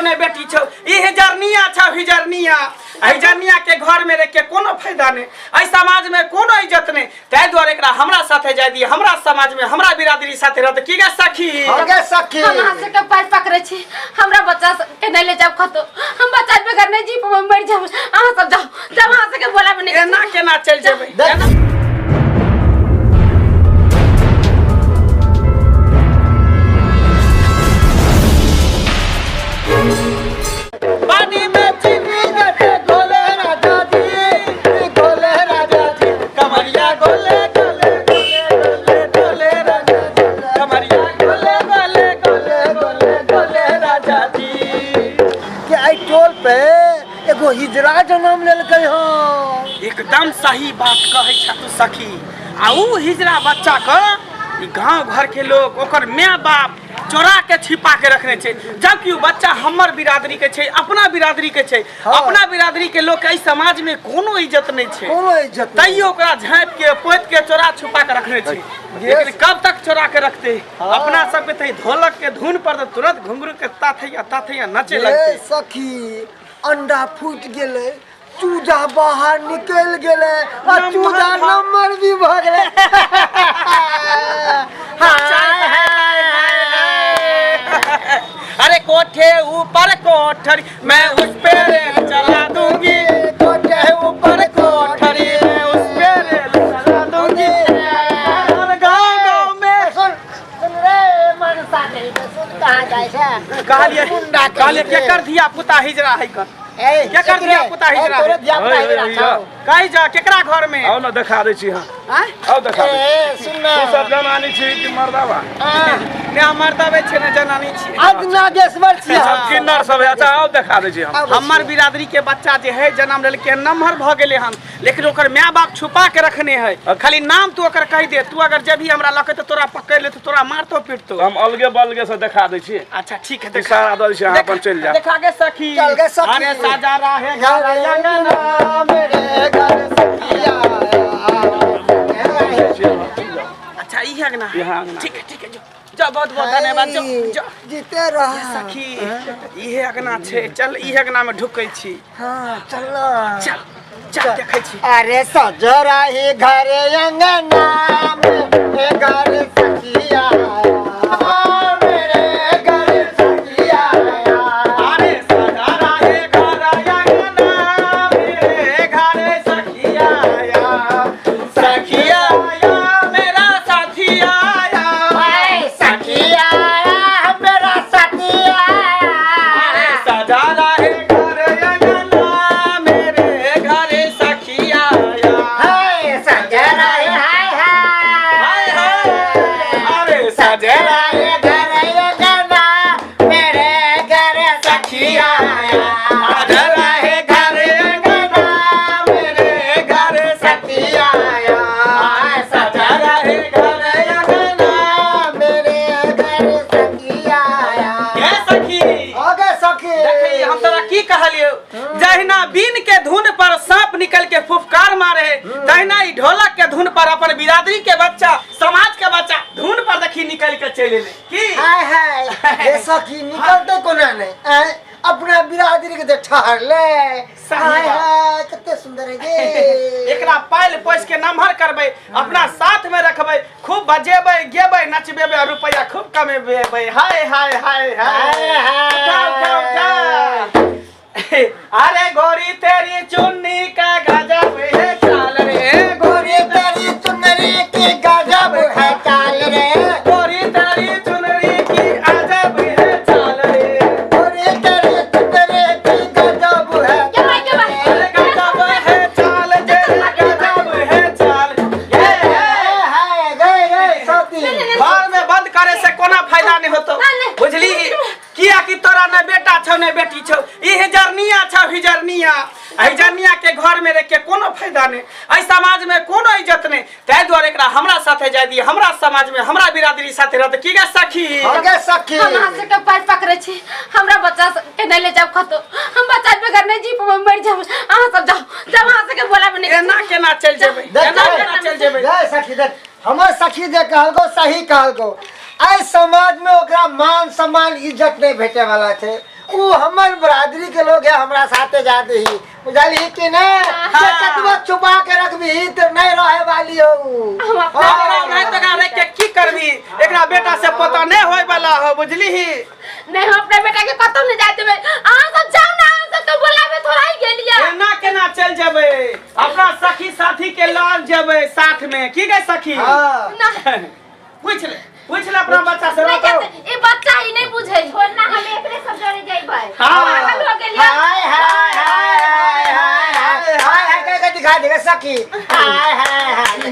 ने बेटी छौ। ई हिजरनिया छौ, हिजरनिया। आ हिजरनिया के घर में रख के कोनो फायदा नहीं, एहि समाज में कोनो इज्जत नहीं। ताहि दुआरे एकरा हमरा साथे जाय दी, हमरा समाज में हमरा बिरादरी साथे रहत। की गे सखी? हाँ गे सखी। हम अहाँ सबके पैर पकड़ै छी, हमरा बच्चा सबके नहि ले जाउ कतौ। हम बच्चा बगैर नहि जी पेबै, मरि जाब। अहाँ सब जाउ, जब अहाँ सबके बोलाबै नहि। एना केना चलि जेबै? देख। एना पानी में चीनी जैसे घोले राजा जी, गोले राजा जी, कमरिया गोले गोले गोले गोले गोले राजा जी, कमरिया गोले गोले गोले गोले गोले राजा जी। के एहि टोल पे एगो हिजरा जन्म लेलकै हँ। एकदम सही बात कहै छ तू सखी। आ ऊ हिजरा बच्चा के ई गांव घर के लोग, ओकर माय बाप चोरा के छिपा के रखने छै, जबकि ऊ बच्चा हमर बिरादरी के छै, अपना बिरादरी के छै। हाँ। अपना बिरादरी के लोग के एहि समाज में कोनो इज्जत नहीं छै, कोनो इज्जत नहि। तैयो ओकरा झाँपि के पोति के चोरा छुपा के रखने छै। लेकिन कब तक चोरा के रखते? हाँ। अपना सबके तऽ ढोलक के धुन पर तऽ तुरंत घुंघरू के ताथैया ताथैया नचे ये लगते। सखी, अंडा फूटि गेलै, चूजा बाहर निकलि गेलै आ नम्बर चूजा नम्बर भी भऽ गेलै। हाय हाय हाय। अरे कोठे ऊपर कोठरी मैं उस पे रेल चला दूंगी, कोठे ऊपर कोठरी मैं उस पे रेल चला दूंगी। और गाँव गाँव में सुन सुन रे मनसा नहीं तो सुन, कहाँ जाइ छै? कहलिए मुंडा के कहलिए रे। केकर धिया पुता हिजरा है कर? ए, केकर सुन रे, धिया पुता ए, हिजरा तोरे है? धिया पुता ओए, हिजरा ओए, छौ। कही जा केकरा घर में? आउ ने देखा दै छी। हाँ आँय? आउ देखा दै छी। ए, सुन ना। तू सब जनानी छी कि मर्दाबा? ने हम मर्दाबे छै ने जनानी छी। आज नागेश्वर छी सब हम। किन्नर सब है। अच्छा आउ देखा दै छी हम। आबै छी। हमर बिरादरी के बच्चा जे है जन्म लेलकै, नमहर भऽ गेलै हन, लेकिन ओकर माय बाप छुपा के रखने है। खाली नाम तू ओकर कहि दे। तू अगर जब भी हमरा लके तऽ तोरा पकड़ लेतो, तोरा मारतो पीटतो। हम अलगे बलगे से देखा दै छी। अच्छा ठीक है, देखा। इशारा दै छी, अहाँ अपन चलि जाउ। देखा गे सखी। चल गे सखी। अरे साजा रहे घर अंगना मेरे घर सखिया। अच्छा ई अंगना। इएह अंगना। ठीक है ठीक है, जो जो, बहुत बहुत धन्यवाद, जो जो। जीते रह सखी, इहे अंगना छै, चल इहे अंगना में ढुकै छी। हाँ चल ना। चल चल देखै छी। अरे सजरा ही घर अंगना में घर सखिया, मेरे घर सखिया। अरे सजा रहे घर अंगना मेरे घर सखिया, सखिया मेरा साथिया। सखिया मेरा साथिया। अरे सजा रहे घर अंगना मेरे घर सखिया। सजरा ही हाय हाय हाय हाय। अरे सजरा रहे घर अंगना मेरे घर सखिया। सजा रहे घर अंगना मेरे घर सखिया। सजा रहे घर अंगना मेरे घर सखिया। हे सखी। आगे सखी। देखी हम तोरा की कहलियौ, जहिना बीन के धुन पर सांप निकल के फुफकार मारे, तहिना ई ढोलक के धुन पर अपन बिरादरी के बच्चा, समाज के बच्चा धुन पर देखी निकल के चलि एलै की। हाय हाय हे सखी, निकलते कोना नहीं आय, अपना बिरादरी के तो ठहरले। सही हाय बात। हाय कते सुंदर है गे। एकरा पालि पोसि के नमहर करबै, अपना साथ में रखबै, खूब बजेबै गेबै नचबेबै और रुपया खूब कमेबै। हाय हाय हाय हाय। हाय, हाय। उठा उठा उठा। अरे गोरी तेरी चुन्नी का गजब है चाल रे, गोरी तेरी चुनरी की गजब है चाल रे, गोरी तेरी चुनरी की अजब है चाल रे, गोरी तेरी चुनरी की गजब है के भाई, के भाई? अरे गजब है चाल जे, गजब है चाल। ये हाय हाय गए गए साथी। घर में बंद करे से कोना फायदा नहीं होतो, नहीं। बुझली? किया कि तोरा ने बेटा छौ ने बेटी छौ। ई हिजरनिया छौ, हिजरनिया। हिजरनिया के घर में रख के कोनो फायदा नहीं, एहि समाज में कोनो इज्जत नहीं। ताहि दुआरे एकरा हमरा साथे जाय दी, हमरा समाज में हमरा बिरादरी साथे रहत। की गे सखी? हाँ गे सखी। हम अहाँ सबके पैर पकड़ै छी, हमरा बच्चा सबके नहि ले जाउ कतौ। हम बच्चा बगैर नहि जी पेबै, मरि जाब। अहाँ सब जाउ, जब अहाँ सबके बोलाबै नहि। एना केना चलि जेबै? देख, एना देख। केना चलि जेबै? गए सखी, देख हमर सखी जे कहलको सही कहलको। एहि समाज में ओकरा मान सम्मान इज्जत नहीं भेटे वाला छै। उ हमर बरादरी के लोग है हमरा साथे जा दही बुझलही कि नहीं जे कतबो छुपा के रखबी तो नहीं रहे वाली हो उ। हम अपना हमरा नहीं तो एकरा रख के की करबी एकरा बेटा से पता नहीं होय वाला हो बुझली ही नहीं हम अपने बेटा के कतौ नहीं जाए देबै अहाँ सब जाओ ना अहाँ सब तो बोलाबे थोड़ा ही गेलियै केना केना चल जेबै अपना सखी साथी के लऽ जेबै साथ में की गए सखी हाँ ना पूछ ले पूछ ले अपना बच्चा से नहीं बताओ जाते ई बच्चा ही नहीं बुझै छै छोड़ ना हम एकरे सब जरे जइबै हाँ। पागल हो गेलियै हाय हाय हाय हाय हाय हाय हाय हाय करके दिखा देगा सखी हाय हाय हाय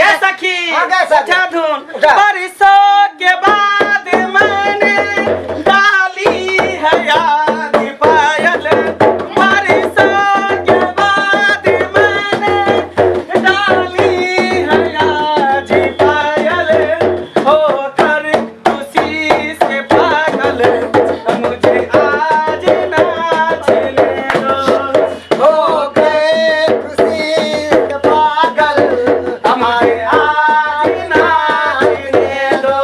गे सखी हाँ, गे सखी। उठा धुन उठा। बरसों के बाद मैंने डाली है याद पायल बरसों के बाद मैंने डाली है याद पायल होकर खुशी से पागल मुझे आज नाचने दो हो गए खुशी से पागल हमारे आज नाचने दो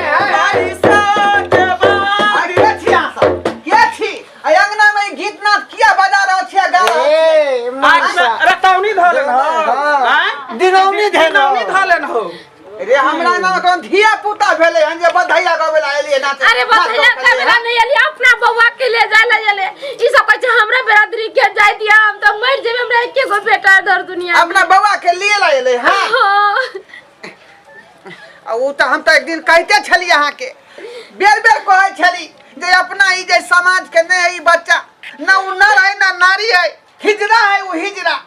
बारिशों के बाद के छी अहाँ सब के छी आ अंगना में ई गीत नाद किया बजा रहल छियै गा रहल छियै? ए आज मौसा रतौनी धऽ लेन हो हाँ। आँय? दिनौनी धेनो। दिनौनी धऽ लेन हो रे हमरा नाम कोन धिया पुता भेलै हन जे बधैया गबै ला एलियै नाचे अरे बधैया कबेला नहीं एलियै अपना बउआ के ले जाय ला एलियै ई सब कहै छै हमरा बिरादरी के जाय दिया हम तऽ मरि जेबै हमरा एके गो बेटा है दर दुनिया में। अपना बौआ के लिए ला एलै हँ हाँ। आ उ तऽ हम तऽ एक दिन कहिते छली अहाँके बेर बेर कहै छली जे अपना ई जे समाज के नहि है ई बच्चा ना उ नर है ना नारी है हिजरा है उ हिजरा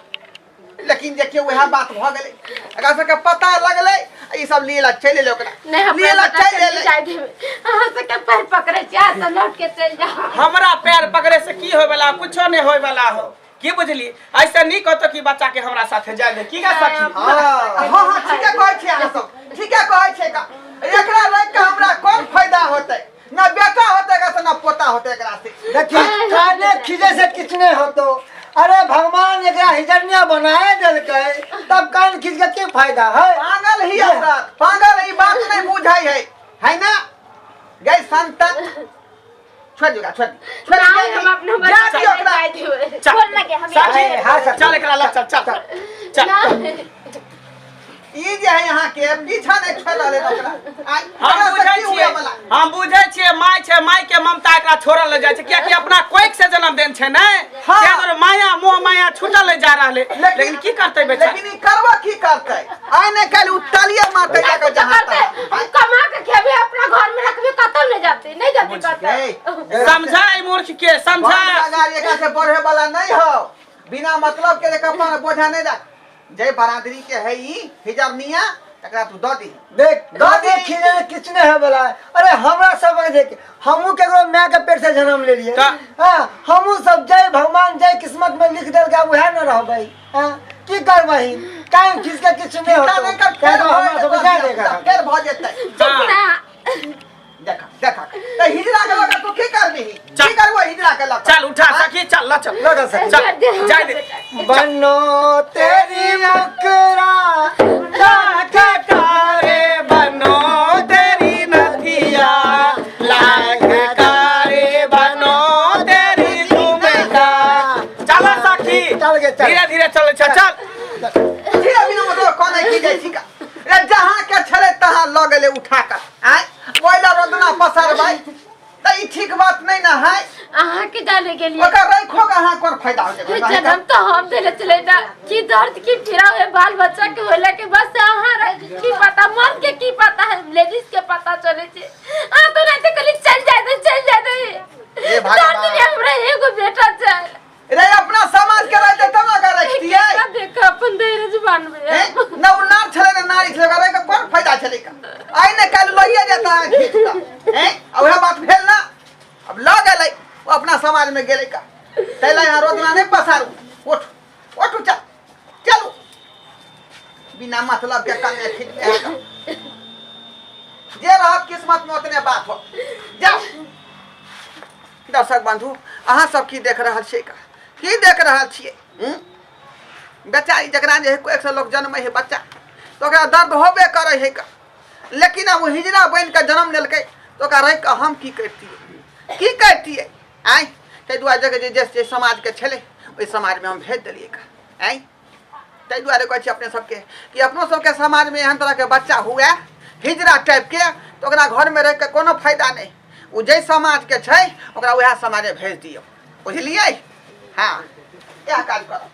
लेकिन देखियौ वएह बात भऽ गेलै एकरा सबके पता लगलै आ ई सब लिए ला चलि एलै ओकरा नहीं हम लिए ला चलि एलै जाय देबै अहाँ सबके पैर पकड़ै छी अहाँ सब लौट के चलि जाउ हमरा पैर पकड़े से की होय वाला कुछो नहीं होय वाला हो की बुझली ऐसे नहीं कहतो कि बच्चा के हमरा साथे जाय दे की गा सखी हाँ हाँ ठीके कहै छियै अहाँ सब ठीके कहै छियै का एकरा रखि कऽ हमरा कोन फायदा होतै ना बेटा होतै एकरा से ना पोता होतै एकरा से देखी काने खींचे से किछ नहीं होतो अरे भगवान एकरा हिजनिया बनाए देलकै तब कान खींच के की फायदा है पागल ही औरत पागल ई बात नहीं बुझै है है ना गई संतत छोड़ दियो छोड़ दियो छोड़ नहीं हम अपना दियो जा बच्चा दियो के ओकरा जाय देबै चल छोड़ लगे हम सखी हाय, हाय, सखी। चल एकरा लग चल चल चल नहीं ई जे है यहाँ के पीछा नहीं छोड़ रहले ओकरा आइ हम ओकरा से बुझै की छियै हुए वाला हम बुझै छियै माय छै माय के ममता एकरा छोड़ल ले जाइ छै कियाकि अपना कोइक से जन्म देन छै ने हाँ। ताहि दुआरे माया मोह माया छूटल ले जा रहले लेकिन की करतै बेचारा लेकिन ई करबो की करतै आइ ने काल्हि उ तालिए मारतै जाके तो जहाँ करते तहाँ। हम कमा के खेबे अपना घर में रखबे कतौ नहीं जाते नहीं जाते गई। कतौ समझा ई मूर्ख के समझा बंद लगा एकरा से बढ़े वाला नहीं हो बिना मतलब के एकर पर बोझा नहीं रख जय बरादरी के है ई हिजरनिया तकरा तू दऽ दी देख दादी। दादी खींचे किछ नहीं है बोला अरे हमरा सब देख हमहू केकरो माय के पेट से जन्म ले लिए त- हाँ हमहू सब जय भगवान जय किस्मत में लिख देल उहे न रहबै हाँ की करबही टाइम खींच के किछ नहीं चिंता होतो नहीं कर कह फेर दो हमरा सब जा देगा फेर भऽ जेतै चुप ना देखा देखा तऽ हिजरा के लऽ कऽ तू की करबिही चल। की करबो हिजरा के लऽ कऽ चल उठा सखी चल ल चल लगा सखी चल जाय दे बनो तेरी मुकरा लाख कारे बनो तेरी नथिया लाख कारे बनो तेरी झुमका चल सखी चल गे, चल। धीरे धीरे चल चल चल धीरे बिना मतलब कोने की जाइ छी का रे जहाँ के छलै तहाँ लऽ गेलै उठा कऽ आँय ओहि लए रोदना पसारबै तऽ ई ठीक बात नहि ने है अहाँ के जाने के लिए ओकर रखो के अहाँ कोन फायदा हो जेबै जन्म तो हम देले चले ना की दर्द की पीड़ा हुए बाल बच्चा के होला के बस अहाँ रह की पता मर्द के की पता है लेडीज के पता चले छे अहाँ तो रहते कली चल जाए दे चल जाए दे ए भगवान। दर्द दुनिया हमरा एगो बेटा चल रे अपना समाज के रहते तब ना रखतियै केना देख अपन धैर्य बानबे हैं? न उ नार छलै ने नारी छलै ओकरा रहिके कोन फायदा छलै का आइ ने काल्हि लइए जेता है खींच कऽ हैं आ उएह बात भेल ना अब लऽ गेलै ओ अपना समाज में गेलै का ताहि लए यहाँ रोदना नहि पसारू उठ उठ चल चलू बिना मतलब के कन्ने खींचने है का। जे रहत किस्मत में उतने बात हो जाओ दर्शक बंधु अहाँ सब की देख रहल छियै का की देख रहल छियै हूँ? बेचारी जकरा जे है एक सौ लोग जन्मै है बच्चा तऽ ओकरा दर्द होबे करै है का लेकिन आब ओ हिजड़ा बनि कऽ जन्म लेलकै तऽ ओकरा रहि कऽ हम की करितियै की करितियै आँय, ताहि दुआरे जे जे जे समाजके छलै ओहि समाजमे हम भेज देलियै का। आँय, ताहि दुआरे कहै छी अपने सबके कि अपनो सबके समाजमे एहन तरहके बच्चा हुए हिजरा टाइपके, तऽ ओकरा घरमे रहिके कोनो फायदा नहि। ओ जाहि समाजके छै ओकरा उएह समाजमे भेज दियौ, बुझलियै? हँ, इएह काज करब।